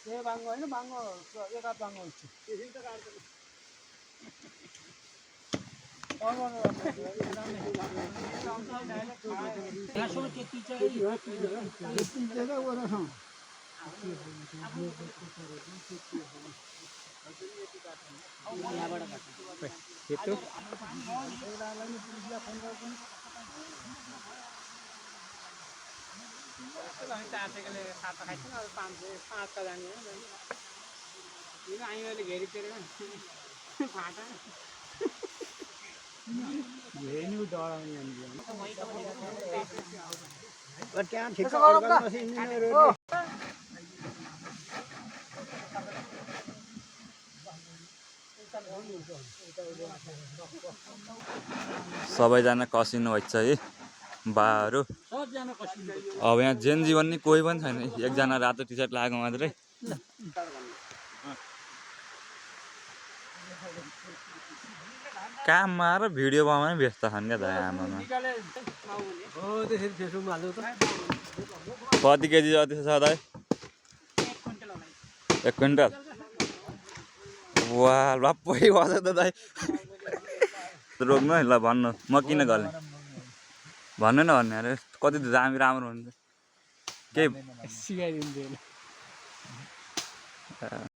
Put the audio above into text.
ए बाङ्गो होइन बाङ्गो एकाध बाङ्गो एकछिन त काट्दैन सबैजना कसिनु भइछ है बाहरू। अब यहाँ जेन जीवन नि कोही पनि छैन, एकजना रातो टी सर्ट लगाएको मात्रै। काममा र भिडियो बनाउनै व्यस्त छन् क्या त आमामा। कति केजी जति छ दाइ? 1 क्विन्टल। वाह लप्पै भन्छ त दाइ। रोक्नु है ल भन्नु, म किन गर्ने भन्नु न भन्ने अरे कति दामी राम्रो हुन्छ के सिकाइदिन्छु।